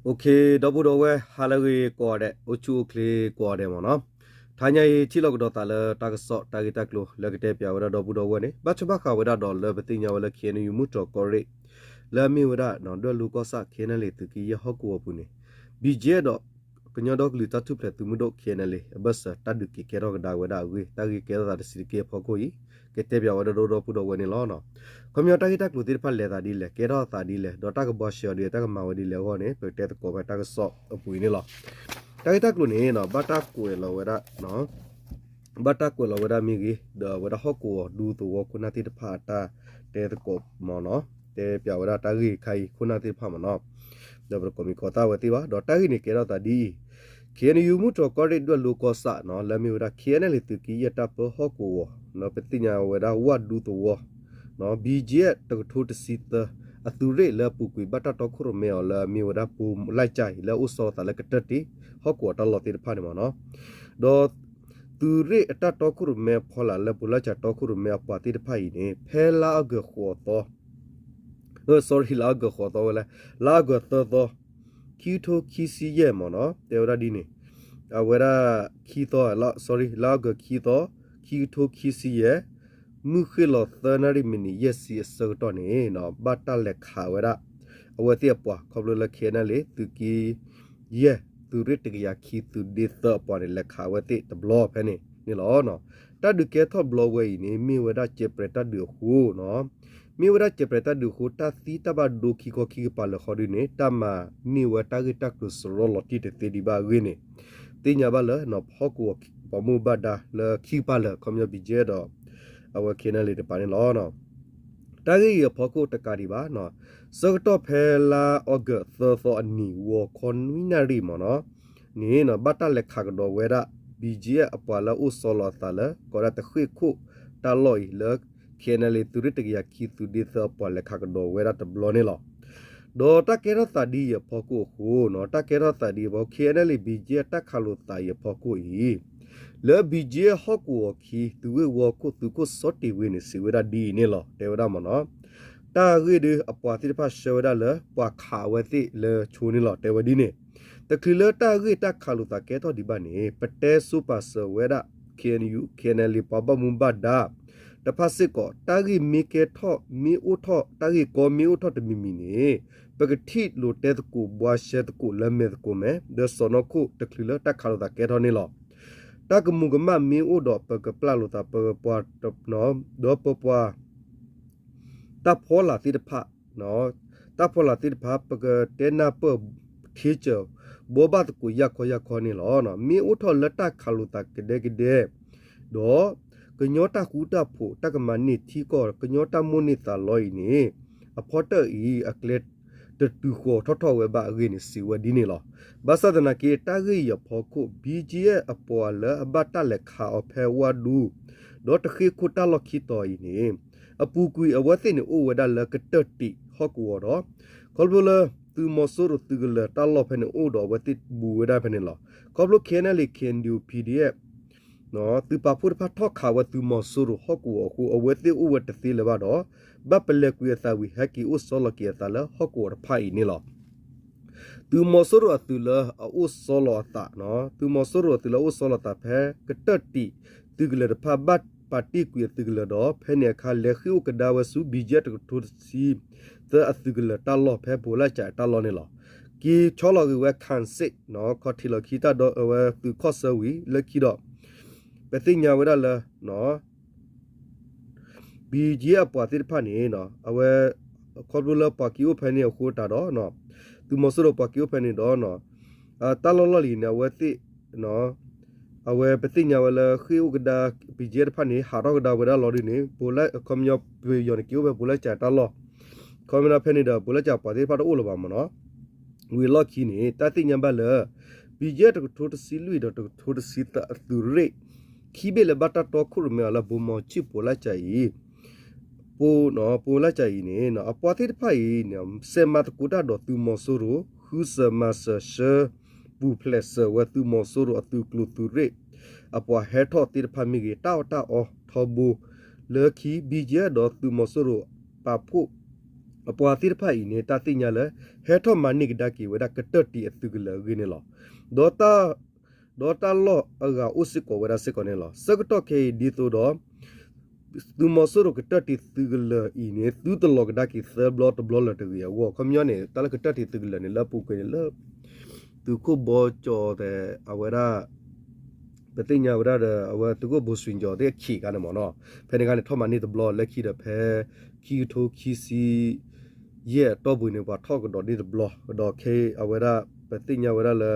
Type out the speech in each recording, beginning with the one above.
ဒီပုၢ်ဒီဝဲၢ် ဟါလၢအဂ့ၤကိးဂၤဒဲး, အိၣ်ဆူၣ်အိၣ်ချ့ကိးဂၤဒဲးမ့ၢ်နီၤ. တဟါညါအံၤ ထံၣ်လိာ်ကဒီးသးလၢတၢ်ကစီၣ်တၢ်ဂ့ၢ်တၢ်ကျိၤလၢကတဲပၠးဝဲဒၣ်ဒီပုၢ်ဒီဝဲၢ်န့ၣ် ဘၣ်ဆၢဘၣ်ဃးဝဲဒၣ်ဒီးလၢပသ့ၣ်ညါဝဲလၢ ခ့ၣ်အဲၣ်ယူၣ် မုၢ်တြီၤကီၢ်ရ့ၣ် လၢအမ့ၢ်ဝဲဒၣ် ဒွဲၣ်လိၤကီၢ်ဆၣ် ခ့ၣ်အဲၣ်ယူၣ် သုးက့ယဲၢ်ဟီၣ်ကဝီၤပူၤန့ၣ် ဘံၣ်ကၠ့ဒီး ကညီဒီကလုာ်တၢ်ထူၣ်ဖျဲးသုးမုၢ်ဒိၣ် ခ့ၣ်အဲၣ်ယူၣ် အဘၢၣ်စၢၤတၢ်ဒုးက့ၤကဲထီၣ်ကဒါဝဲဒၣ်အဂ့ၢ် တၢ်ဂ့ၢ်ကဲထီၣ်သးတဆံးတက့ၢ်အဖီခိၣ်အံၤ ကတဲပၠးဝဲဒၣ်ဒီပုၢ်ဒီဝဲၢ်န့ၣ်လီၤ. ခီပညီတၢ်ဂ့ၢ်တၢ်ကျိၤသ့ၣ်တဖၣ်လဲၤသးဒ်လဲၣ်, ကဲထီၣ်သးဒ်လဲၣ်, ဒီးတၢ်ကဘှါရှဲအီၤဒ်လဲၣ်, တၢ်ကမၤဝဲဒ်လဲၣ်အဂီၢ်န့ၣ် ပကတဲသကိးဖဲတၢ်ကစီၣ်အပူၤအံၤန့ၣ်လီၤ. တၢ်ဂ့ၢ်တၢ်ကျိၤန့ၣ် ဘၣ်တၢ်ကွဲးလီၤဝဲဒၣ် ဘၣ်တၢ်ကွဲးလီၤဝဲဒၣ်မ့ၢ်ဂ့ၤ, ဒီးအဝဲဒၣ်ဟီၣ်ကဝီၤဒူသဝီခိၣ်နၢ်သ့ၣ်တဖၣ်အတၢ်တဲသကိးမ့ၢ်နီၤ, တဲပၠးဝဲဒၣ်တၢ်ဂ့ၢ်ခါအံၤခိၣ်နၢ်သ့ၣ်တဖၣ်မ့ၢ်နီၤ, ဒီးပတကိးမံၤကိးသၣ်ဝဲသ့ၣ်ဘၣ်, ဒီးတၢ်ဂ့ၢ်န့ၣ်ကဲထီၣ်သးဒ်အံၤ, ခ့ၣ်အဲၣ်ယူၣ် မုၢ်တြီၤကီၢ်ရ့ၣ် ဒွဲၣ်လိၤကီၢ်ဆၣ်နီၤ လၢအမ့ၢ်ဝဲဒၣ် ခ့ၣ်အဲၣ်ယူၣ် သုးက့ယဲၢ်တၢ်ပၢဟီၣ်ကဝီၤ, ပသ့ၣ်ညါဝဲဒၣ်ဝၣ်ဒူသဝီ ဘံၣ်ကၠ့ တကထိတဆံသၢ အသုးရ့ၣ်လၢအပူၤကွံာ်ဘၣ်တၢ်တီခိၣ်ရိၣ်မဲအီၤလၢအမ့ၢ်ဝဲဒၣ် ပိၤလၢ်ကၠၢ်အံၤ လၢအအိၣ်ဆီလီၤသးလၢကတၢၢ်တံၢ် ဟီၣ်ကဝီၤတၢ်လီၢ်သ့ၣ်တဖၣ်န့ၣ်မ့ၢ်နီၤ, ဒီး သုးရ့ၣ်အတၢ်တီခိၣ်ရိၣ်မဲအဖီလာ်လၢပိၤလၢ်ကၠၢ်တီခိၣ်ရိၣ်မဲအပှၤသ့ၣ်တဖၣ်အံၤန့ၣ် ဖဲလါအီကူးဃိးသီ sorry လါအီကူးဃိးသီဝဲလဲၣ်, လါအီကူးသၢသီ ခံကထိခံဆံယဲၢ်မ့ၢ်နီၤ, တဲဝဲဒၣ်ဒ်န့ၣ်, အဝဲဒၣ် ခံသီ sorry လါအီကူးခံသီ ခံကထိခံဆံယဲၢ် မုၢ်ဃ့ၢ်လီၤသၢနၣ်ရံၣ်မံးနံးယဲၢ်ဆံအဆၢကတီၢ်န့ၣ် ဘၣ်တၢ်လဲၤခးဝဲဒၣ် အဝဲသ့ၣ်အပှၤ ခီဖျိလၢ ခ့ၣ်အဲၣ်ယူၣ် သုးက့ယဲၢ် သုးရ့ၣ်တကယၤခံ သုးဒ့သၢအပှၤန့ၣ် လဲၤခးအဝဲသ့ၣ်တဘျီဖဲန့ၣ်န့ၣ်လီၤ. တၢ်ဒုးကဲထီၣ်ဘျီဝဲအံၤန့ၣ် မ့ၢ်ဝဲဒၣ်စဲးပြဲးတၢ်ဒုးအဃိနီၤ, မ့ၢ်ဝဲဒၣ်စဲးပြဲးတၢ်ဒုးအဃိ တၢ်သံတၢ်ဘၣ်ဒိခံခီခံကပၤလၢာ်ဃီဒ်န့ၣ် တၢ်မၤန့ၢ်ဝဲတၢ်ဂ့ၢ်တၢ်ကျိၤစရီလီၤတံၢ်တသ့ဒံးဘၣ်အဂ့ၢ်န့ၣ် သ့ၣ်ညါဘၣ်လၢ ဟီၣ်ကဝီၤပှၤမူဘၣ်ဒါလၢခံကပၤလၢာ် ခီပညီ ဘံၣ်ကၠ့ဒီး အဝဲ ခ့ၣ်အဲၣ်ယူၣ် တပၤန့ၣ်လီၤ. တၢ်ဂ့ၢ်အံၤအဖီခိၣ်တကးဒံးဘၣ်, ဆၢကတီၢ်ဖဲလါအီကူးသၢသီအနံၤ ဂီၤခီနွံနၣ်ရံၣ်မ့ၢ်နီၤ, န့ၣ် ဘၣ်တၢ်လဲၤခးကဒီးဝဲဒၣ် ဘံၣ်ကၠ့အပှၤလၢအအိၣ်ဆီလီၤအသးလၢ ကိးဒၣ်တဃ့ၢ်ခိၣ်တၢ်လီၢ်အံၤလၢ ခ့ၣ်အဲၣ်ယူၣ် သုးရ့ၣ်တကယၤခံ သုးဒ့သၢအပှၤလဲၤခးကဒီးဝဲဒၣ်တဘျီန့ၣ်လီၤ. ဒီးတၢ်ကဲထီၣ်သးဒ်အံၤအဖီခိၣ်အဃိနီၤ, တၢ်ကဲထီၣ်သးဒ်အံၤအဖီခိၣ် ခ့ၣ်အဲၣ်ယူၣ် ဘံၣ်ကၠ့တၢ်ခးလိာ်သးအံၤအဖီခိၣ်အံၤ လၢ ဘံၣ်ကၠ့ဟီၣ်ကဝီၤခံ သုးဂ့ၢ်ဝီခိၣ် သုးခိၣ်စီၤတ့ၤဝ့န့ၣ် စံးဝဲဒၣ်ဒ်အံၤန့ၣ်လီၤ. တဲဝဲဒၣ်မ့ၢ်နီၤ, တၢ်ဂ့ၢ်ဒုးအပှၤသ့ၣ်တဖၣ်ဆှၢဝဲဒၣ်လၢ ပှၤခးအဝဲသ့ၣ်လၢဆိန့ၣ်လီၤ. တဲဝဲဒ်န့ၣ်, တချုးလၢတၢ်ဂ့ၢ်တၢ်ခးလိာ်သးကဲထီၣ်ဒံးဘၣ်န့ၣ် ပတဲဆိပာ်စၢၤဝဲဒၣ် ခ့ၣ်အဲၣ်ယူၣ် ခ့ၣ်အဲၣ်ယူၣ် ပှၤဘၣ်မူဘၣ်ဒါတဖၣ်စ့ၢ်ကီး တၢ်ဂ့ၢ်မ့ၢ်ကဲထီၣ် မ့ၢ်အိၣ်ထီၣ် တၢ်ဂ့ၢ်ကီမ့ၢ်အိၣ်ထီၣ်တမံၤမံၤန့ၣ် ပကထံၣ်လိာ်တဲသကိး ဘှါရှဲသကိးလၢမဲာ်သကိးမဲာ် ဒီးစီၢ်နီၤခိၣ် တချုးလၢတၢ်ခးလိာ်သးကဲထီၣ်န့ၣ်လီၤ. တၢ်ကမူၤကမၣ်မ့ၢ်အိၣ်ဒီး ပကပျၢ်လိာ်သး ပပှၤ ဒီးပပှၤ တၢ်ဖီလာ်သ့ၣ်တဖၣ်, တၢ်ဖီလာ်သ့ၣ်တဖၣ် ပကတဲနၢ်ပၢၢ်ခ့စၢၢ် ဘိးဘၣ်သကိးယၢ်ခီယၢ်ခီန့ၣ်လီၤ. မ့ၢ်အိၣ်ထီၣ်လၢတၢ်ခးလိာ်သးကဒဲကဒဲ ဒီး ကညီတၢ်ဃူတၢ်ဖိး တၢ်ကမၤန့ၢ်ထံကီၢ် ကညီတၢ်မိၣ်န့ၢ်သးလီအံၤန့ၣ် အဖီတၢၣ်အံၤ အကျဲတတုၤဃီၤထီၣ်ထီၣ်ဝဲဘၣ်အဂ့ၢ်န့ၣ် စံးဝဲဒ်န့ၣ်လီၤ. ဘၣ်ဆၣ်သနာ်က့ တၢ်ဂ့ၢ်အံၤအဖီခိၣ် ဘံၣ်ကၠ့အပှၤလၢ အဘၣ်တၢ်လဲၤခးအီၤဖဲဝၣ်ဒူ ဒီးတဃ့ၢ်ခိၣ်တၢ်လီၢ်ခံတီၤအံၤန့ၣ် အပူၤကွံာ်အဝဲသ့ၣ်န့ၣ်အိၣ်ဝဲဒၣ်လၢကတၢၢ်တံာ်ဟီၣ်ကဝီၤဒီး ခီဖျိလၢ သုးမီၤစိရိၤသုးကလၢၤတၢ်လီၢ်ဖဲန့ၣ်အိၣ်ဒီးအဝဲသ့ၣ်ဘူးဝဲဒၣ်ဖဲန့ၣ်လီၤ. ခီဖျိ ခ့ၣ်အဲၣ်ယူၣ် ခ့ၣ်အဲၣ်ယူၣ် ပီၣ်ဒီအ့ၣ် သုးပာ်ဖှိၣ်တဖၣ်ထီၣ်ခးဝဲသုးမီၤစိရိၤဟီၣ်ကဝီၤအဃိ အဝဲသ့ၣ်အိၣ်ဝဲတသ့လၢၤဘၣ်ဒီး ဘၣ်ပလဲၤကွံာ်အသးဝံၤ ဟဲက့ၤအိၣ်ဆီလီၤက့ၤအသးလၢဟီၣ်ကဝီၤတဖၣ်အံၤန့ၣ်လီၤ. သုးမီၤစိရိၤအသုးလၢအအိၣ်ဆီလီၤအသး, သုးမီၤစိရိၤအသုးလၢအအိၣ်ဆီလီၤသးဖဲ ကတၢၢ်တံာ်သုးကလၢၤတဖၣ် ဘၣ်ပာ်တ့ၢ်ကွံာ်အသုးကလၢၤဒီး ဖဲန့ၣ်အခါ လဲၤဃ့ၢ်အိၣ်ကဒါဝဲဆူ ဘံၣ်ကၠ့တကထိတဆံသၢအသုးကလၢၤတၢ်လီၢ်ဖဲပိၤလၢ်ကၠၢ်အတၢ်လီၢ်န့ၣ်လီၤ. က့ၤဆီလီၤက့ၤဝဲ ခၣ်စ့ၣ် ခီၣ်ထံးလီၢ်ခံတၢ်ဒီးအဝဲသုးခီၣ်ဆၢဝံၤလၢခံဒီး ပသ့ၣ်ညါဝဲဒၣ်လၢ ဘံၣ်ကၠ့အပှၤသ့ၣ်တဖၣ်န့ၣ် အဝဲ ခီဖျိလၢပှၤက့ၤအိၣ်ဖဲန့ၣ်အဃိတးဒီး သုးမီၤစိရိၤပှၤက့ၤအိၣ်ဖဲန့ၣ်ဒီး တၢ်လီၢ်လီၢ်လံၤန့ၣ် အဝဲသ့ၣ် အဝဲပသ့ၣ်ညါဝဲလၢဃ့ၢ်အိၣ်ကဒါ ဘံၣ်ကၠ့တဖၣ်န့ၣ် ဟးထီၣ်ကဒါဝဲဒၣ်လီၤဒ်န့ၣ် ခီပညီပယီၤန့ၣ်က့ၤအိၣ်ဖဲပိၤလၢ်ကၠၢ်တၢ်လီၢ် ခီပညီဖဲန့ၣ်ဒီး ပိၤလၢ်ကၠၢ်ပှၤသ့ၣ်တဖၣ်တအိၣ်လၢၤဘၣ်မ့ၢ်နီၤ. ဝံၤအလီၢ်ခံန့ၣ် တၢ်သ့ၣ်ညါဘၣ်လၢ ဘံၣ်ကၠ့တကထိတဆံလွံၢ်ဒီးတကထိတဆံသၢအသုးရ့ၣ် ခံဘ့ၣ်လၢဘၣ်တၢ်တီခိၣ်ရိၣ်မဲအီၤလၢ ဘိမီၤဆံၣ်ပိၤလၢ်ကၠၢ်အံၤ ပိၤလၢ်ကၠၢ်အံၤန့ၣ် အပှၤသ့ၣ်တဖၣ်အံၤ စဲးမၤသကိးတၢ်ဒီးသုးမီၤစိရိၤ ဃုစၢၤမၤစၢၤဆှၢ ပူၤဖျဲးစၢၤဝဲသုးမီၤစိရိၤအသုးကျိၤသုးရ့ၣ် အပှၤဟဲထီၣ်သ့ၣ်တဖၣ်မ့ၢ်ဂ့ၤ တၢ်အီၣ်တၢ်အီထီဘိ လၢခံ ဘံၣ်ကၠ့ဒီးသုးမီၤစိရိၤပာ်ဖှိၣ် အပှၤသ့ၣ်တဖၣ်အံၤန့ၣ် တၢ်သ့ၣ်ညါလၢ ဟဲထီၣ်မၤန့ၢ်ကဒါက့ၤဝဲဒၣ်ကတၢၢ်တံၤအသုးကလၢၤအဂ့ၢ်န့ၣ်လီၤ. ဒီး ဒီးတၢ်လီၢ်အဂၤအိၣ်စ့ၢ်ကီးဝဲဒၣ်စ့ၢ်ကီးန့ၣ်လီၤ. ဆၢကတီၢ်ခဲအံၤဒ်သိးဒီး သုးမီၤစိရိၤကတၢၢ်တံၤသုးကလၢၤအံၤန့ၣ် သုတလီၤကဒါက့ၤသၢဘျီတဘျီလၢၤတဂ့ၤအဂီၢ် ခီပညီန့ၣ် တၢ်လၢကတၢၢ်တံၤသုးကလၢၤန့ၣ် လၢအပူၤကွံာ်န့ၣ်လၢ သုးခိၣ်ဘီကၠီၤသဲး အဝဲဒၣ် ပသ့ၣ်ညါဝဲဒၣ်ဒီး အဝဲသုးခိၣ်ဘိၣ်စွံကၠီၤသ့ၣ်အခံးခါန့ၣ်မ့ၢ်နီၤ, ဖဲန့ၣ်ခါန့ၣ် ထီၣ်မၤန့ၢ်တဘျီ လၢခံဒီးဖဲ ခံကထိခံဆံ ယဲၢ်အတီၢ်ပူၤန့ၣ် ပှၤထီၣ်ကဒီးန့ၢ်တဘျီ, ဒီးခဲအဝဲဒၣ် ပသ့ၣ်ညါဝဲဒၣ်လၢ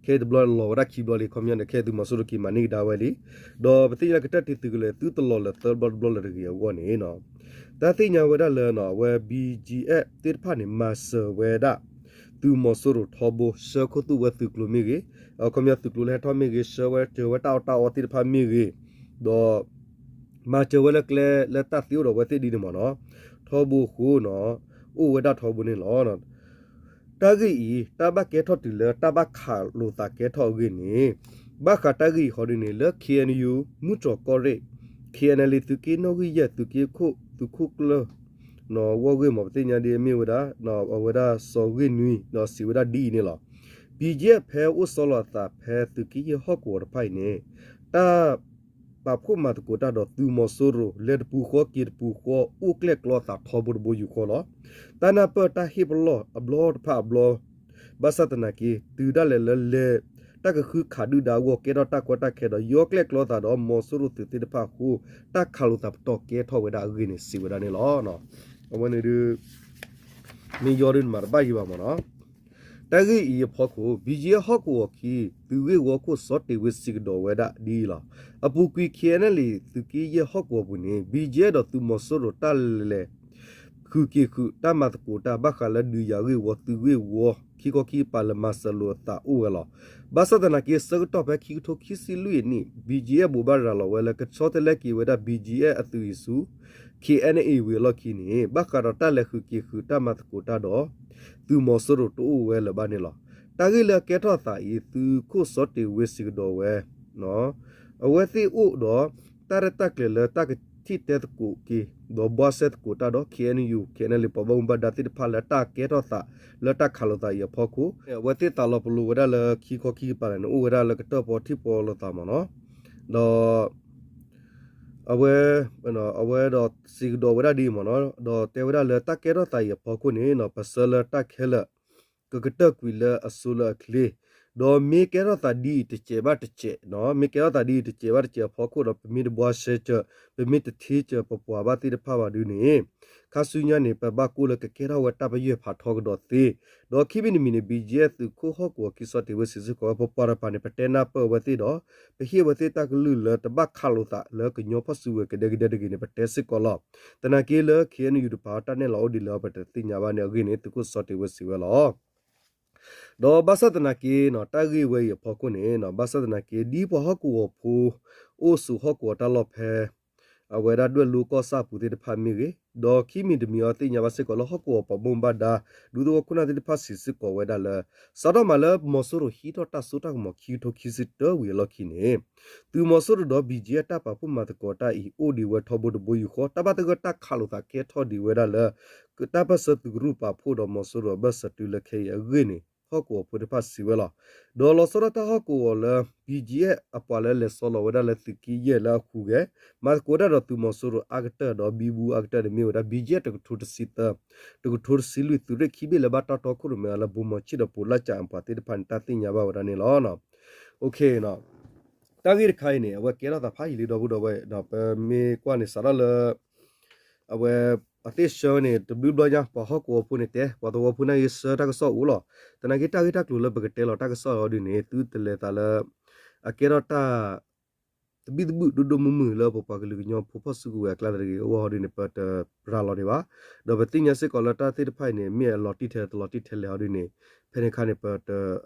ခဲတဘျီလီၤဝဲဒၣ်ခံဘျီလံ ခီပညီန့ၣ် ခဲသုးမီၤစိရိၤက့ၤမၤန့ၢ်ကဒါဝဲလံ, ဒီးပသ့ၣ်ညါကတၢၢ်တံၤသုးကလၢၤ သုတလီၤလၢၤသၢဘျီတဘျီလၢၤတဂ့ၤအဂီၢ်န့ၣ် တၢ်သ့ၣ်ညါဝဲဒၣ်လၢ အဝဲ ဘံၣ်ကၠံၣ်အဲၣ် သ့ၣ်တဖၣ်န့ၣ် မၤစၢၤဝဲဒၣ် သုးမီၤစိရိၤထီဘိ ဆှၢခူသူၣ်ဝဲသုးကျိၤမ့ၢ်ဂ့ၤ, အခီပညီသုးကျိၤလၢဟဲထီၣ်မ့ၢ်ဂ့ၤ, ဆှၢဝဲစၢၤဝဲတၢ်အီၣ်တၢ်အီသ့ၣ်တဖၣ်မ့ၢ်ဂ့ၤ, ဒီး မၤစၢၤဝဲလၢကျဲလၢတၢ်သ့အိၣ်ဒီးအဝဲသ့ၣ်ဒ်န့ၣ်မ့ၢ်နီၤ, ထီဘိအဃိနီၤ အိၣ်ဝဲဒၣ်ထီဘိန့ၣ်လီၤ. တၢ်ဂ့ၢ်အံၤ တၢ်ဘၣ်ကဲထီၣ်တုၤလၢတၢ်ဘၣ်ခးလိာ်သးကဲထီၣ်အဂ့ၢ်န့ၣ် ဘၣ်ဃးတၢ်ဂ့ၢ်အံၤဃီဒ်န့ၣ် လၢ ခ့ၣ်အဲၣ်ယူၣ် မုၢ်တြီၤကီၢ်ရ့ၣ် ခ့ၣ်အဲၣ်ယူၣ် သုးက့နီၣ်ဂံၢ်ယဲၢ် သုးက့ခိၣ် သုးခိၣ်ကျၢၢ် နီၣ် ဝီၢ်ဂ့ၢ်မ့ၢ် ပသ့ၣ်ညါဒ်အမ့ၢ်ဝဲဒၣ် အဝဲဒၣ်စီၤဂ့ၢ်နွံ ဒီးစံးဝဲဒၣ်ဒ်အံၤန့ၣ်လီၤ. ဘံၣ်ကၠံၣ်အဲၣ် ဖဲအိၣ်ဆီလီၤအသးဖဲသုးက့ယဲၢ်ဟီၣ်ကဝီၤတဖၣ်အံၤန့ၣ် တၢ် ပာ်ဖှိၣ်မၤသကိးတၢ်ဒီးသုးမီၤစိရိၤ လဲၤတပူၤဃီက့ၤတပူၤဃီ အိၣ်ကျဲၣ်ကျီသးထီဘိတဘိယူၢ်ဃီလီၤ. တၢ်နၢ်ပၢၢ်တၢ်ဟ့ၣ်ပလီၢ်အဘျီတဖၣ်အဘျီ ဘၣ်ဆၣ်သနာ်က့ တုၤဒၣ်လဲာ်လၢလဲၤ တၢ်ကဃုခးဒုၣ်ဒါအဂီၢ် ကဲထီၣ်တၢ်ကီတၢ်ခဲဒီး ယီကျဲၣ်ကျီသးဒီး မီၤစိရိၤသုးသ့ၣ်တဖၣ်အဃိ တၢ်ခးလိာ်သးပတီၢ်ကဲထီၣ်ဝဲဒၣ်အဂ့ၢ်န့ၣ် စံးဝဲဒၣ်န့ၣ်လီၤ. အဝဲန့ၣ်ဒုး မ့ၢ်ယီဒုးနမၤတဘၣ်ယံၤဘၣ်မ့ၢ်နီၤ. တၢ်ဂ့ၢ်အံၤအဖီခိၣ် ဘံၣ်ကၠံၣ်အဲၣ် ဟီၣ်ကဝီၤခံ သုးဂ့ၢ်ဝီခိၣ်စီၤတ့ၤဝ့စံးကဒီးဝဲဒၣ်ဒ်အံၤလီၤ. အပူၤကွံာ် ခ့ၣ်အဲၣ်ယူၣ် သုးက့ယဲၢ်ဟီၣ်ကဝီၤပူၤန့ၣ် ဘံၣ်ကၠံၣ်အဲၣ် ဒီးသုးမီၤစိရိၤတၢ်လဲၤ ဃုာ်က့ၤဃုာ် တၢ်မၤသကိးတၢ် ဘၣ်ဃးလၢဒုးယၤဂ့ၢ်ဝီသုးဂ့ၢ်ဝီ ခံခီခံကပၤလၢမၤစၢၤလိာ်အသးအိၣ်ဝဲလီၤ. ဘၣ်ဆၣ်သနာ်က့ ဆၢကတီၢ်ဖဲခံကထိခံဆံလွံၢ်အနံၣ် ဘံၣ်ကၠံၣ်အဲၣ် ဘိးဘၣ်ရၤလီၤဝဲလၢ ကဆီတလဲက့ၤဝဲဒၣ် ဘံၣ်ကၠံၣ်အဲၣ် အသုးအံၤဆူ ခ့ၣ်အဲၣ်ယူၣ် ဝံၤအလီၢ်ခံန့ၣ် ဘၣ်ဃးဒီးတၢ်လဲၤဃုာ်က့ၤဃုာ် တၢ်မၤသကိးတၢ်ဒီး သုးမီၤစိရိၤတအိၣ်ဝဲလၢၤဘၣ်န့ၣ်လီၤ. တၢ်ဂ့ၢ်လၢအကဲထီၣ်သးအံၤ သုးခိၣ်စီၤတ့ၤဝ့စံးကဒီးဝဲ အဝဲသ့ၣ်အိၣ်ဒီး တၢ်ရဲၣ်တၢ်ကျဲၤလၢတၢ်ကထံၣ်တဲသကိးက့ၤ ဒီးဘှါရှဲသကိးတၢ်ဒီး ခ့ၣ်အဲၣ်ယူၣ် ခ့ၣ်အဲၣ်ယူၣ် ပှၤဘၣ်မူဘၣ်ဒါသ့ၣ်တဖၣ်လၢတၢ်ကဲထီၣ်သး လၢတၢ်ခးလိာ်သးအံၤအဖီခိၣ် အဝဲသ့ၣ်သးလီၤပလိာ်ဝဲဒၣ်လၢခံခီခံကပၤန့ၣ် အိၣ်ဝဲဒၣ်လၢကတၢၢ်ပီထံၣ်ပီလိာ်သးမ့ၢ်နီၤ, ဒီး အဝဲ အဝဲဒီးစံးကဒီးဝဲဒၣ်ဒ်အံၤမ့ၢ်နီၤ, ဒီးတဲဝဲဒၣ်လၢတၢ်ကဲထီၣ်သးအံၤအဖီခိၣ်န့ၣ် ပဆၢလၢတၢ်ခဲလၢာ် ကကတၢၢ်ကွံာ်လၢအစိလၢအချ့, ဒီးမ့ၢ်ကဲထီၣ်သးဒ်အံၤတစဲးဘၣ်တစဲး, မ့ၢ်ကဲထီၣ်သးဒ်အံၤတစဲးဘၣ်တစဲးအဖီခိၣ်ဒီး ပမ့ၢ်တဘှါရှဲစၢၤ ပမ့ၢ်တထံၣ်စၢၤပပှၤဘၣ်သ့ၣ်တဖၣ်ဘၣ်ဒုန့ၣ် ခါဆူညါန့ၣ် ပဘၣ်ကိၢ်လၢကကဲထီၣ်ဝဲတၢ်ပယွဲၢ်ဖးထီကဒီးသ့, ဒီးခံမံၤတမံၤန့ၣ် ဘံၣ်ကၠံၣ်အဲၣ် သုးခိၣ်ဟီၣ်ကဝီၤခံစီၤတ့ၤဝ့စံးစ့ၢ်ကီးဝဲ ပပှၤတဖၣ်န့ၣ် ပတဲနၢ်ပၢၢ်ဝဲသ့ၣ်ဒီး ပဟ့ၣ်ဝဲသ့ၣ်တၢ်ကလုၢ်လၢတဘၣ်ခးလိာ်သးလၢကညီဖီၣ်စုကဝဲၤကဒဲကဒဲတဂ့ၤန့ၣ် ပတဲစ့ၢ်ကီးလီၤ. သနာ်က့လၢ ခ့ၣ်အဲၣ်ယူၣ် တဖၣ်တၢ်နဲၣ်လီၤအိၣ်ဒ်လဲၣ် ပတသ့ၣ်ညါဘၣ်န့ၣ်အဂ့ၢ်န့ၣ် သုးခိၣ်စီၤတ့ၤဝ့စံးဝဲလီၤ. ဒီးဘၣ်ဆၣ်သနာ်က့နီၤ တၢ်ဂ့ၢ်ဝဲအံၤအဖီခိၣ်န့ၣ် ဘၣ်ဆၣ်သနာ်က့ ဒ်ပှၤဟီၣ်ကဝီၤဖိ အိၣ်ဆိးဟီၣ်ကဝီၤတၢ်လီၢ်ဖဲ အဝဲဒၣ်ဒွဲၣ်လိၤကီၢ်ဆၣ်ပူၤသ့ၣ်တဖၣ်မ့ၢ်ဂ့ၤ, ဒီးခံမံၤတမံၤအီၤသ့ၣ်ညါဘၣ်စ့ၢ်ကီးလၢဟီၣ်ကဝီၤပှၤဘၣ်မူဘၣ်ဒါ ဒူသဝီခိၣ်နၢ်သ့ၣ်တဖၣ်စံးစ့ၢ်ကီးဝဲဒၣ်လၢ စးထီၣ်မးလၢမီၤစိရိၤဟံးထီၣ်တၢ်စိတၢ်ကမီၤခံကထိခံဆံတၢဝံၤအလီၢ်ခံန့ၣ် သုးမီၤစိရိၤဒီး ဘံၣ်ကၠံၣ်အဲၣ် တၢ်ပာ်ဖှိၣ်မၤသကိးတၢ်အံၤ အိၣ်ဒံးဝဲထီဘိတဘိယူၢ်ဃီ တၢ်ဘၣ်သဂၢၢ်တၢ်ခးလိာ်သးကဲထီၣ်ဒံးဝဲဒၣ်လၢ တၢ်ပၢၢ်ဆၢသုးကရူၢ်ပာ်ဖှိၣ်ဒီးမီၤစိရိၤအဘၢၣ်စၢၤတုၤလၢခဲအံၤအဂ့ၢ်န့ၣ် ဟီၣ်ကဝီၤဖိသ့ၣ်တဖၣ်စံးဝဲလီၤ. ဒီးလီၤဆီဒၣ်တၢ်ဟီၣ်ကဝီၤလၢ ဘံၣ်ကၠံၣ်အဲၣ် အပှၤလၢလဲၤဆီလီၤဝဲဒၣ်လၢသုးက့ယဲၢ်လၢအဃုဂဲၤ မၤသကိးတၢ်ဒီးသုးမီၤစိရိၤအါကတၢၢ်ဒီးဘံဘူအါကတၢၢ်န့ၣ်မ့ၢ်ဝဲဒၣ် ဘံၣ်ကၠံၣ်အဲၣ် တကထိတဆံသၢ တကထိတဆံလွံၢ် သုးရ့ၣ်ခံဘ့ၣ်လၢဘၣ်တၢ်တီခိၣ်ရိၣ်မဲအီၤလၢ ဘိၣ်မီၤဆံၣ်ဒီးပိၤလၢ်ကၠၣ်အပှၤသ့ၣ်တဖၣ်န့ၣ် တၢ်သ့ၣ်ညါဘၣ်ဝဲဒၣ်န့ၣ်လီၤ. တၢ်ဂ့ၢ်တခါအံၤန့ၣ် အဝဲကဲထီၣ်သးဖးယံာ်လံဒီပုၢ်ဒီဝဲၢ်ဒီး ပမ့ၢ်ကွၢ်န့ၣ်စးထီၣ်လၢ အဝဲ အသ့ၣ်ဆၢန့ၣ် တဘျုးဘျီညါ ပှၤဟီၣ်ကဝီၤဖိန့ၣ်တဲ ပှၤသဝီဖိနာ်က့ဆၢတၢ်ကစီၣ်အိၣ်လီၤ. သနာ်က့တၢ်ဂ့ၢ်တၢ်ကျိၤလၢပကတဲလီၤတၢ်ကစီၣ်အီၤဒ်န့ၣ် သုတလဲၤသးလၢ အကဲထီၣ်တၢ် သဘံၣ်သဘုၣ်ဒိၣ်ဒိၣ်မုၢ်မုၢ်လၢပပှၤကလုာ်ကညီဖိဖီၣ်စုကဝဲၤအကျါတဂ့ၤအဂီၢ်ဟီဒ်န့ၣ် ပတရၤလီၤဒံးဘၣ်. ဒီးပသ့ၣ်ညါစ့ၢ်ကီးလၢတၢ်သ့ၣ်တဖၣ်အံၤန့ၣ် မ့ၢ်အလီၤတံၢ်ထဲတလီၤတံၢ်ထဲလဲၣ်ဟီဒ်န့ၣ် ဖဲန့ၣ်အခါန့ၣ် ပ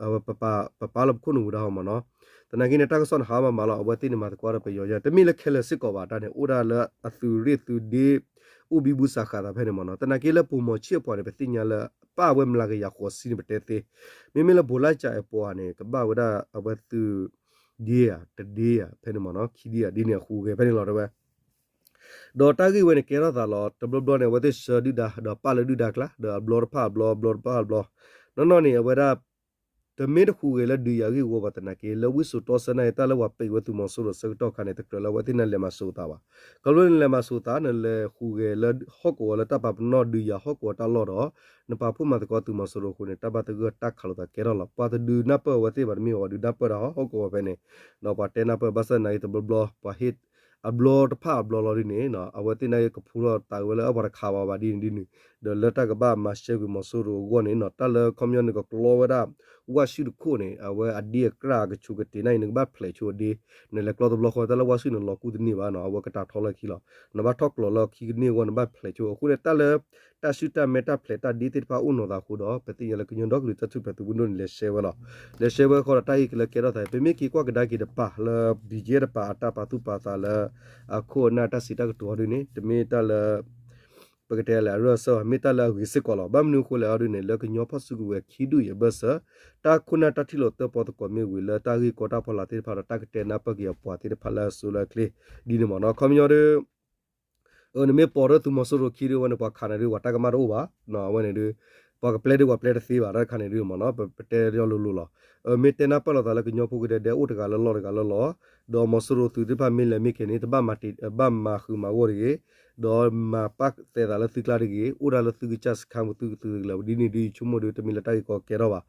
အဝဲ ပပာ်လၢပခိၣ်နူာ်ဝူၤဒၣ်ဟီမ့ၢ်နီၤ. သနာ်က့န့ၣ် တၢ်ကစီၣ်န့ၣ်ဟးမၤမၤလီၤ အဝဲသ့ၣ်န့ၣ်မၤသကိးဒီးပယီၤယဲ တမ့ၢ်လၢခဲလၢာ်စ့ၢ်ကီးဘၣ်တၢ်န့ၣ် အိၣ်ဒၣ်လၢအသုးရ့ၣ်သုးဒ့ အိၣ်ဘံဘူစးဃာ်သးဖဲန့ၣ်မ့ၢ်နီၤ. သနာ်က့လၢပိၤမီၤဆံၣ်အပှၤန့ၣ် ပသ့ၣ်ညါလၢ ပာ်ဝဲမျးကယၤဃိးဆံန့ၣ် ပတဲသ့. မ့မ့ၢ်လၢပိၤလၢ်ကၠၣ်အပှၤန့ၣ် ကဘၣ်ဝဲဒၣ်အဝဲသုး ဒ့ဧါ တဒ့ဧါ ဖဲန့ၣ်မ့ၢ်နီၤ ခံဒ့ဧါ ဒ်န့ၣ်အဃိဂဲၤဖဲန့ၣ်လီၤတဲဝဲ. ဒီးတၢ်ဂ့ၢ်ဝဲန့ၣ်ကဲထီၣ်သးလီၤ တဘျီဘျီန့ၣ် အဝဲသ့ၣ်ဆှၢဒုၣ်ဒါ ဒီးပာ်လၢဒုၣ်ဒါကျါ ဒီးအဘျီတဖၣ်အဘျီ အဘျီတဖၣ်အဘျီ နီၢ်နီၢ်န့ၣ် အဝဲဒၣ် တမ့ၢ်တဟူးဂဲၤလၢဒုးယၤအဂ့ၢ်အဝီဘၣ် သနာ်က့ လၢဝံစိာ်တီဆၢနာ်က့ တၢ်လၢပှၤပံးဝဲသုးမီၤစိရိၤဆၢကတီၢ်ခါန့ၣ် တကြၢးလၢအဝဲသ့ၣ်နလဲၤမၤစိာ်သးဘၣ်. ခီဖျိနလဲၤမၤစိာ်သး နလဲၤဟူးဂဲၤလၢဟီၣ်ကဝီၤလၢတၢ်ပာ်ပနီၣ်ဒုးယၤဟီၣ်ကဝီၤတၢ်လီၢ်ဒီး နပာ်ဖှိၣ်မၤသကိးသုးမီၤစိရိၤအဃိန့ၣ် တၢ်ဘၣ်သဂၢၢ်တၢ်ခးလိာ်သးကဲထီၣ်လီၤ. ပှၤတဒုးနၢ်ပၢၢ်အဝဲသ့ၣ်ဘၣ် တမ့ၢ်အီၤဒုးနၢ်ပၢၢ်ဒီးဟီၣ်ကဝီၤဖဲန့ၣ် ဒီးပှၤတဲနၢ်ပၢၢ် ဘၣ်ဆၣ်သနာ်က့ တဘျီဘျီ ပှၤဟ့ၣ် အဘျီတဖၣ်အဘျီလီၤဒ်န့ၣ် အဝဲသ့ၣ်နာ်က့ ကဖူထီၣ်သးဝဲလၢအပှၤတခးဘၣ်ဘၣ်ဒ်န့ၣ်ဒ်န့ၣ် ဒီးလၢတၢ်ကဘၣ်မၤရှဲကွံာ်မီၤစိရိၤအဂီၢ်န့ၣ် တၢ်လၢခီပညီန့ၣ် ကကျီဝဲဒၣ် ဝၣ်ဆူၣ်တခိၣ်န့ၣ် အဝဲအဒ့အကြၢ်အကဆူးကတ့ၤနာ်က့ နကဘၣ်ဖျဲးဆိအဒ့ နလဲၤကျီတဘျီဃီ တၢ်လၢဝၣ်ဆူၣ်န့ၣ် လီၤကူၣ်တန့ၢ်ဘၣ်နီၤ အဝဲကတၢ်ထီလၢခံလီၤ. နဘၣ်ထီၣ်ကျိးလၢခံကန့ၢ်အဂီၢ် နဘၣ်ဖျဲးဆိ အဃိန့ၣ် တၢ်လၢ တၢ်စုတၢ်မဲတၢ်ဖျဲးတၢ်ဒ့သ့ၣ်တဖၣ်အိၣ်နီၤသးအဃိဒီး ပသ့ၣ်ညါလၢကညီဒီကလုာ်တၢ်ထူၣ်ဖျဲးသုးမုၢ်ဒိၣ်န့ၣ် လဲၤရှဲဝဲလီၤ. လဲၤရှဲဝဲဃီဒီး တၢ်ဂ့ၢ်ကလဲၤကဲထီၣ်သး ပမ့ၢ်က့ၤကွၢ်ကဒါက့ၤတပၤလၢ ဘံၣ်ကဲတပၤ အတၢ်ပာ်သူၣ်ပာ်သးလၢ အခိၣ်အနၢ်တၢ်စံးတၢ်ကတိၤအီၤဒ်န့ၣ် တမ့ၢ်တၢ်လၢ ပကတဲလဲၣ် အရၢၢ်အစၢၢ်ဘၣ် မ့ၢ်တၢ်လၢအဂ့ၤစ့ၢ်ကီးလီၤ. ဘၣ်မနုၤအဃိလဲၣ်အီၤဒ်န့ၣ် လၢကညီဖီၣ်စုကဝဲၤခံဒူၣ်အံၤအဘၢၣ်စၢၤ တၢ်ခိၣ်နၢ်တၢ်ထံၣ်လိာ်သၢပီသကိးမ့ၢ်ဝံၤလၢတၢ်ဂ့ၢ်ကီတၢ်ဖီလာ်သ့ၣ်တဖၣ်ဒီး တၢ်ကတဲနၢ်ပၢၢ်က့ၤအပှၤသ့ၣ်တဖၣ်လၢအစိလၢအချ့ ဒ်န့ၣ်မ့ၢ်နီၤ ခီပညီဒီး နမ့ၢ်ပိာ်ဒီးသုးမီၤစိရိၤခံဒီး အဝဲန့ၣ် ပှၤခးနၤဒုး ပှၤတၢ်ကမၣ်တအိၣ်ဘၣ်. အဝဲန့ၣ်ဒုး ပှၤကပျဲဒုး ပှၤပျဲတသ့ဘၣ် တၢ်တခါန့ၣ်ဒုးမ့ၢ်နီၤ ပတဲယီၤလိၤလိၤလီၤ. မ့ၢ်တဲနၢ်ပၢၢ်လိာ်သးလၢကညီဖိကဒဲဒဲ အိၣ်တဂၤလၢလီၢ်တဂၤလၢလီၢ် ဒီးမီၤစိရိၤသုးသ့ၣ်တဖၣ်မ့ၢ်လဲၤမ့ၢ်က့ၤန့ၣ် တဘၣ်မၤတ့ၢ် ဘၣ်မၤဃုာ်မၤဂီၢ်တဂ့ၤ ဒီးမၤပာ်သဲသးလၢသုကျါတဂ့ၤ အိၣ်ဒၣ်လၢသုကစၢ်စခါမူသုကသုးတကလၢၤ ဒ်န့ၣ်ဒုး ယဆိကမိၣ်ဒီး တမ့ၢ်လၢတၢ်ဂ့ၢ်ကီကဲထီၣ်ဘၣ်.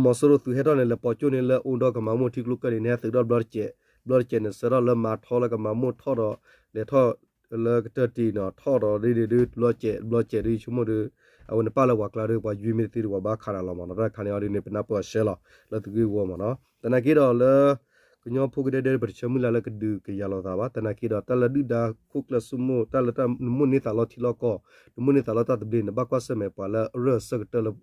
မီၤစိရိၤသုးဟဲထီၣ်န့ၣ် လဲၤပိာ်ကၠိၣ်န့ၣ်လၢအူဒီကမၤမိၢ်ထံကျိကၢၢ်န့ၣ် နဟဲသုးထီၣ်ဘျီတစဲး ဘျီတစဲးန့ၣ် ဆၢထီၣ်လၢမၤထီလၢကမၤမိၢ်ထီၣ်ဒီး လဲၤထီၣ်လၢကတၢၢ်တံၢ်နီၤ ထီၣ်ဒီးဒ်န့ၣ်ဒုး ဘျီတစဲး ဘျီတစဲးဒုး ယဆိကမိၣ်ဒီး အဝဲန့ၣ်ပာ်လၢပှၤကျါဒီး ပှၤယွံမ့ၢ်တသ့ဒီး ပှၤဘၣ်ခးနၤလီၤမ့ၢ်နီၤ တၢ်တခါန့ၣ်အီၤဒ်န့ၣ် ပနၢ်ပၢၢ်အီၤရှဲလီၤ လၢသုးဂ့ၢ်ဝီမ့ၢ်နီၤ သနာ်က့ဒီးလၢ ကညီဖိကဒဲဒဲ ပတဆၢမုၢ်လၢ်လၢကဒုးကယၤလိာ်သးဘၣ် သနာ်က့ဒီး တၢ်လၢဒုၣ်ဒါခိၣ်ကျၢၢ်စိမိၢ် တၢ်လၢတၢ်နမိၢ်န့ၢ်သးလီထံလီကီၢ် နမိၢ်န့ၢ်သးလီတၢ်သဘျ့န့ၣ် ဘၣ်ကွၢ်ဆၢၣ်မဲာ်ပှၤလၢအရၢၢ်အစၢၢ်ကတၢၢ်လၢ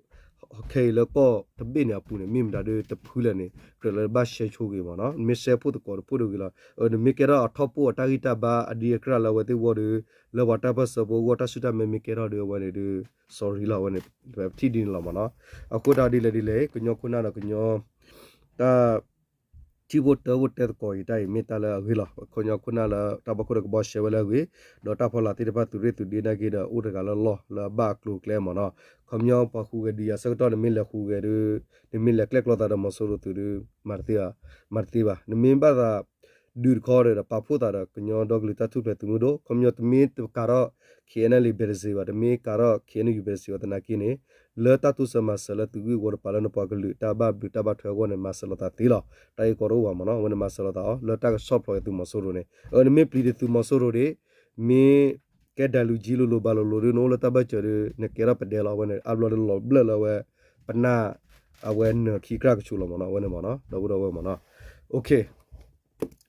ခဲအံၤလၢကီၢ်တဘ့ၣ်န့ၣ်အပူၤန့ၣ် မ့ၢ်မတၤဒုးတဖုလဲၣ်န့ၣ် ကြၢးလၢဘၣ်ရှဲဆိဂ့ၤမ့ၢ်နီၤ နမ့ၢ်ရှဲဖှိၣ်သကိးတဖှိၣ်ဒၣ်ဂ့ၤလီၤ နမ့ၢ်ကဲထီၣ်အထီၣ်ပိၢ်အတၢ်ဂံၢ်တၢ်ဘါအဒံအကြၢ်လၢအဝဲသ့ၣ်ဝီဒီး လၢပှၤတၢ်ပၢၢ်ဆၢဖိအဂီၢ် တၢ်စုတၢ်မဲမ့ၢ်ကဲထီၣ်ဒီးအဝဲန့ၣ်ဒုး sorry လီၤ အဝဲန့ၣ် ပထံၣ်ဒ်န့ၣ်လီၤမ့ၢ်နီၤ အဃိတၢ်ဒ်လဲၣ်ဒ်လဲၣ် ကညီခိၣ်နၢ်ဒီးကညီ တၢ် ထံဖိတၢဖိတဲသကိးအံၤတၢ်အံၤ မ့ၢ်တၢ်လၢအဂ့ၤလီၤ ကညီခိၣ်နၢ်လၢတၢ်ဘၣ်ခိၣ်ဒီးကဘီရှဲဝဲလၢအဂ့ၤ ဒီးတၢ်ဖီလာ်သ့ၣ်တဖၣ်သုးရ့ၣ်သုးဒ့နာ်က့ဒီး အိၣ်တဂၤလၢလီၢ်လၢအဘၣ်အကျိၤအကျဲမ့ၢ်နီၤ ခီပညီပှၤဟူးဂဲၤဒုးယၤဆၢကတီၢ် နမ့ၢ်လဲၤဟူးဂဲၤဒီး နမ့ၢ်လဲၤကျဲၣ်ကျီသးဒီးမီၤစိရိၤသုးဒီး မၤတသ့ဘၣ် မၤတသ့ဘၣ် နမ့ၢ်ဘၣ်သး ဒုးတခီဒီး ပာ်ဖှိၣ်သးဒီးကညီဒီကလုာ်တၢ်ထူၣ်ဖျဲးသုးမုၢ်ဒိၣ် ခီပညီတမ့ၢ်တကးထီၣ် ခဲအံၤန့ၣ်လံ ဘဲတစ့ဘၣ် တမ့ၢ်ကးထီၣ် ခဲအံၤန့ၣ်ယူၤ ဘဲတစ့ဘၣ် သနာ်က့န့ၣ် လၢတၢ်တိစၢၤမၤစၢၤလၢသုးဂ့ၢ်ဝီတပၤလၢနပှၤကလုာ်တၢ်ဘၣ်ဘျုးတၢ်ဘၣ်ထွဲအဂီၢ်န့ၣ် မၤစၢၤလိာ်သးသ့လီၤ တၢ်ဂ့ၢ်ကီတအိၣ်ဘၣ်မ့ၢ်နီၤ အဝဲန့ၣ်မၤစၢၤလိာ်သးအီၤ လၢတၢ်ကဆီၣ်ဖျိးသုးမီၤစိရိၤန့ၣ် နမ့ၢ်ပျံၤဒုးသုးမီၤစိရိၤဒီး မ့ၢ်ကဲဒၣ်လူၤကံလိၤလိၤဘၣ်လိၤလိၤဒီး နအိၣ်လၢတၢ်ဘၢၣ်စၢၤဒီး နကဲထီၣ်ပဒဲလီၤ အဝဲန့ၣ် အါဘျီဒီးလီၤဘျၢၣ်လၢအဝဲ ပနၢ် အဝဲနၢၤခံကြၢ်ကဆူးလီၤမ့ၢ်နီၤ အဝဲန့ၣ်မ့ၢ်နီၤ ဒီပုၢ်ဒီဝဲၢ်မ့ၢ်နီၤ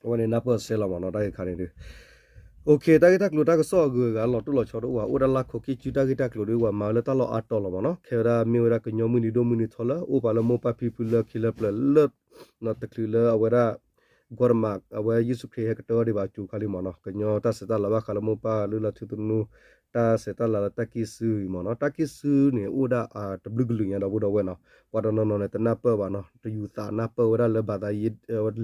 အဝဲန့ၣ်နၢ်ပၢၢ်စဲလီၤမ့ၢ်နီၤ တၢ်ဂ့ၢ်ခါန့ၣ်ဒီး တၢ်ဂ့ၢ်တၢ်ကျိၤတၢ်ကစီၣ်အဂုၤအဂၤလီၤတိၢ်လီၤဆီတအိၣ်ဘၣ် အိၣ်ဝဲဒၣ်လါခိၣ်ခံစုတၢ်ဂ့ၢ်တၢ်ကျိၤဒီး ပှၤမၤဝဲလၢတၢ်လီၢ်အါတီၤလီၤမ့ၢ်နီၤ ခဲဝဲဒၣ်မ့ၢ်ဝဲဒၣ်ကညီမုၢ်နံၤဒိၣ်မုၢ်နံၤထီလၢ အိၣ်ပာ်လၢမိၢ်ပၢ်ဖံဖုလၢခံလၢပျၢၤလၢ တချုးလၢအဝဲဒၣ် ကွီၢ်တမး အဝဲယ့ၣ်ၡူးခရံာ်ဟဲကတၢၢ်ဒံးဘၣ်အစိၤခါလံမ့ၢ်နီၤ ကညီတၢ်ဆဲးတၢ်လၤဘၣ်ဃးလၢမိၢ်ပၢ်လုၢ်လၢ်ထူသနူ တၢ်ဆဲးတၢ်လၤလၢတၢ်ကံၢ်စုအံၤမ့ၢ်နီၤ တၢ်ကံၢ်စုန့ၣ် အိၣ်ဝဲဒၣ်တဘျုးကလုာ်ညါ ဒီပုၢ်ဒီဝဲၢ်နီၤ ပှၤတနီၤနီၤန့ၣ် တနၢ်ပၢၢ်ဘၣ်နီၤ တယူၤသးနၢ်ပၢၢ်ဝဲဒၣ်လၢဘၣ်သးယ့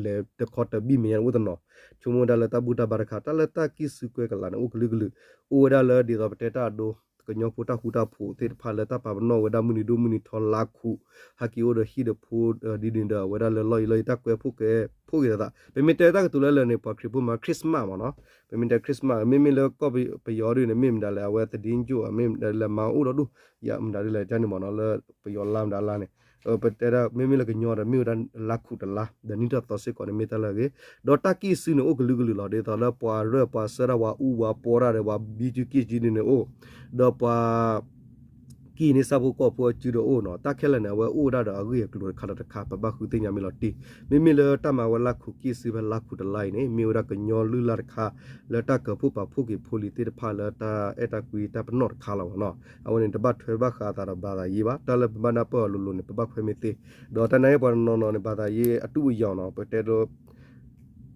လဲၤတခီတဘံၣ်မဲာ်ညါန့ၣ်အိၣ်တနီၤ ဆိကမိၣ်ဝဲဒၣ်လၢတၢ်ဘူၣ်တၢ်ဘါတခါ တၢ်လၢတၢ်ကံၢ်စုကွဲကလးန့ၣ် အိၣ်ကလုာ်ကလုာ် အိၣ်ဝဲဒၣ်လၢဒ်သိးပတဲတၢ်အဒိ ကညီဖိတၢ်ဃူတၢ်ဖိးသ့ၣ်တဖၣ်လၢတၢ်ပာ်ပနီၣ်ဝဲဒၣ်မုၢ်နံၤဒိၣ်မုၢ်နံၤထီလါခူး ဟဲက့ၤအိၣ်ဒီးဟံၣ်ဒီးဖိ ဒ်န့ၣ်ဒီး အဝဲဒၣ်လၢလီၢ်ယံၤလီၢ်ယံၤတၢ်ကွဲးဖိကဲ ဖိက့ၤသး ပမ့ၢ်တဲတၢ်ကတိၤလၢလၢာ်န့ၣ် ပှၤခရံာ်ဖိမၤ Christmas မ့ၢ်နီၤ ပမ့ၢ်တဲ Christmas မ့မ့ၢ်လၢကီၢ်ပယီၤဒ်န့ၣ် မ့ၢ်မတၤလဲၣ် အဝဲသဒံကၠိၣ် မ့ၢ်မတၤလဲၣ် မၤအိၣ်ဒီးဒိၣ် ယမတၤဒ်လဲၣ် ကန့ၣ်မ့ၢ်နီၤ လၢပယီၤလါမတၤလါန့ၣ် ပတဲဒၣ် မ့မ့ၢ်လၢကညီဒီး မ့ၢ်ဝဲဒၣ်လါခူးတလါ ဒီးနံၣ်ထီၣ်သီစ့ၢ်ကီးန့ၣ် မ့ၢ်တၢ်လၢအဂ့ၤ ဒီးတၢ်ကံၢ်စုန့ၣ် အိၣ်ကလုာ်ကလုာ်လီၤ ဒ်သိးလၢပှၤရၢၢ်ပှၤဆၢတၢ် ပှၤအူပှၤပီတၢ်ဒီး ပှၤဘံကံကံၢ်စုဒ်န့ၣ်အိၣ် ဒီးပှၤ ကံၢ်န့ၢ်ဆၣ်ဖိကီၢ်ဖိအစုဒီးအိၣ်နီၤ တၢ်ခဲလၢာ်န့ၣ် အဝဲအိၣ်ဝဲဒၣ်ဒီးအဂ့ၢ်အကျိၤတခါဒီးတခါ ပဘၣ်ဃုသ့ၣ်ညါမ့ၢ်လီၤတံၢ် မ့မ့ၢ်လၢတၢ်မၤဝဲလါခူးကံၢ်စုဖဲလါခူးတလါအံၤန့ၣ် မ့ၢ်ဝဲဒၣ်ကညီလုၢ်လၢ်တခါ လၢတၢ်ကၢၤဖှိၣ်ပာ်ဖှိၣ်က့ၤဖိလံၤသ့ၣ်တဖၣ်လၢတၢ်အဲၣ်တၢ်ကွံတၢ်ပနီၣ်တခါလီၤမ့ၢ်နီၤ အဝဲန့ၣ် တဘၣ်ထွဲဘၣ်ဃးအသးဒီးဘၣ်သးယ့ဘၣ် တၢ်လၢပဘၣ်နၢ်ပၢၢ်အီၤလိၤလိၤန့ၣ် ပဘၣ်ခွဲးမ့ၢ်သ့ ဒီးတၢ်နာ်က့ပှၤတနီၤနီၤန့ၣ် ဘၣ်သးယ့အတူၢ်အယီၤနီၤ ပတဲဒိ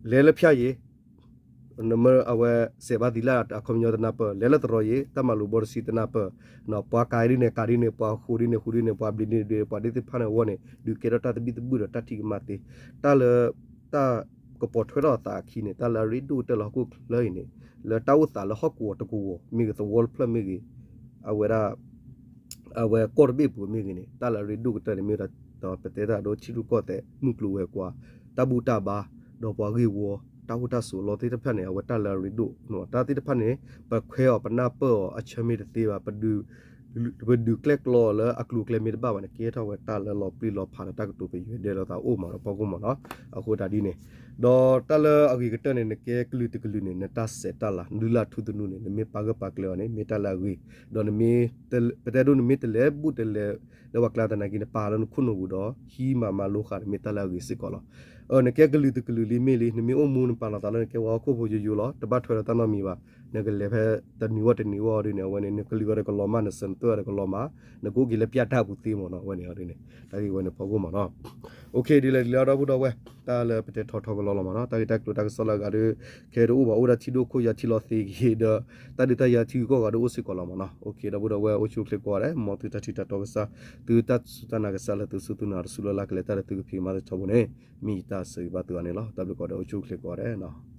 လဲၤလၢဖၠၣ်ယ့ၤ နမ့ၢ်အဝဲစဲးဘၣ်သံလၢအခီပညီတနၢ်ပၢၢ် လဲၤလၢသရိာ်ယ့ၤ တၢ်မၤလိာ်ဘီတဆံတနၢ်ပၢၢ် ပှၤကၤဒ်န့ၣ် ကၤဒ်န့ၣ် ပှၤဃိးဒ်န့ၣ် ဃိးဒ်န့ၣ် ပှၤဘျံးဒ်န့ၣ် ပှၤဒ်သ့ၣ်တဖၣ်န့ၣ်အဂီၢ်န့ၣ် ဒုးကဲထီၣ်တၢ်သဘံၣ်သဘုၣ်ဒီးတၢ်ထံၣ်ကမၣ်သ့ တၢ်လၢ တၢ် ကပိာ်ထွဲထီၣ်အသးအခံန့ၣ် တၢ်လၢအရ့ဒိၣ်ကတၢၢ်လၢဟီၣ်ခိၣ်ချၢအံၤန့ၣ် လၢတၢ်အိၣ်သးလၢဟီၣ်ကဝီၤတကဝီၤမ့ၢ်ဂ့ၤ သဝီတဖျၢၣ်မ့ၢ်ဂ့ၤ အဝဲဒၣ် အဝဲကီၢ်တဘ့ၣ်ပူၤမ့ၢ်ဂ့ၤန့ၣ် တၢ်လၢအရ့ဒိၣ်ကတၢၢ်န့ၣ် မ့ၢ်ဝဲဒၣ် ပတဲတၢ်ဒိ ထံရူၢ်ကီၢ်သဲး မုၢ်ကျိၤဝဲၤကွာ် တၢ်ဘူၣ်တၢ်ဘါ ဒီးပှၤဂ့ၢ်ဝီ တၢ်အိၣ်တၢ်ဆိးအလီၢ်သ့ၣ်တဖၣ်န့ၣ် အဝဲတၢ်လၢအရ့ဒိၣ် တၢ်သ့ၣ်တဖၣ်န့ၣ် ပခွဲးအီၤ ပနၢ်ပၢၢ်အီၤ အဆၢမ့ၢ်တသ့ဘၣ် ပဒုးကျဲၣ်ကျီလၢအကျိၤအကျဲမ့ၢ်တဘၣ်ဘၣ်န့ၣ် ကဲထီၣ်ဝဲတၢ်လၢလီၤပျံၤလီၤဖးဒီးတၢ်ကတိၤပယွဲဒဲးလိာ်သးအိၣ်မးဒီးဖီခိၣ်မးနီၤ. အဃိဒ်န့ၣ် ဒီးတၢ်လၢအဂ့ၤကတၢၢ်န့ၣ် နကဲကလုာ်တကလုာ်န့ၣ် နတၢ်စဲးတၢ်လၤ နလုၢ်လၢ်ထူသနူန့ၣ် နမ့ၢ်ပာ်ဂၢၢ်ပာ်ကျၢၤအီၤန့ၣ် မ့ၢ်တၢ်လၢအဂ့ၤ ဒီးနမ့ၢ် ပတဲဒိ နမ့ၢ်တလဲၤဘူၣ်တလဲၤ လၢပှၤကျါသနာ်က့ နပာ်လၢနခိၣ်နူာ်ပူၤဒီး ဟံးမၤမၤလိဃာ်န့ၣ် မ့ၢ်တၢ်လၢအဂ့ၤစ့ၢ်ကီးလီၤ. အၢ နကဲကလုာ်တကလုာ်လံမ့ၢ်လံ နမ့ၢ်အိၣ်မူနပာ်လီၤသးလၢနကဲပှၤဟီၣ်ခိၣ်ဖိယိယိလီၤ တဘၣ်ထွဲဒီးတၢ်နီတမံၤဘၣ်. နကလဲၤဖဲတနံၤဝဲတနံၤဝဲအီၤဒ်န့ၣ် အဝဲန့ၣ် နကလုာ်ဂီၤဒီးကလီၤမၢ် နစၢၤနသွဲၣ်ဂီၤဒီးကလီၤမၢ် နကအိၣ်က့ၤလၢပျၢ်တၢ်ပူၤသ့မးနီၤ အဝဲန့ၣ်အီၤဒ်န့ၣ် တၢ်ဂ့ၢ်ဝဲန့ၣ်ဖီခိၣ်မးနီၤ. အိၣ်ခ့ ဒ်လဲၣ်ဒ်လဲၣ်ဒီပုၢ်ဒီဝဲၢ် တၢ်လၢပတဲထီထီကလီလီၤမးနီၤ တၢ်ဂ့ၢ်တၢ်ကျိၤတၢ်ကစီၣ်လၢအဂၤဒီး ခဲဒိၣ်အိၣ်ဘၣ်အိၣ်ဒၣ်ထံဒိၣ်ခိၣ်ယၤထံလီၤသ့က့ၤဒီး တၢ်ဒုးတၢ်ယၤထံဂုၤကီၢ်ဂၤဒိၣ်အိၣ်စ့ၢ်ကီးလီၤမးနီၤ. အိၣ်ခ့ ဒီပုၢ်ဒီဝဲၢ် အိၣ်ဆူၣ်အိၣ်ချ့ကိးဂၤဒဲး မ်သုတၢ်ထံၣ်တၢ်တီကစၢ် သုတၢ်စူၢ်တၢ်နာ်ကစၢ်လၢသုစူၢ်သုနာ်တစူၢ်လၢ်လၢ်ကလဲၤတၢ်ဒီးသုကဖံးကမၤသ့ထီဘိန့ၣ် မ့ၢ်ယတၢ်ဆၢဂ့ၤဘၣ်သုဂၤန့ၣ်လီၤ. တၢ်ဘျုးကိးဂၤဒဲး အိၣ်ဆူၣ်အိၣ်ချ့ကိးဂၤဒဲးနီၤ.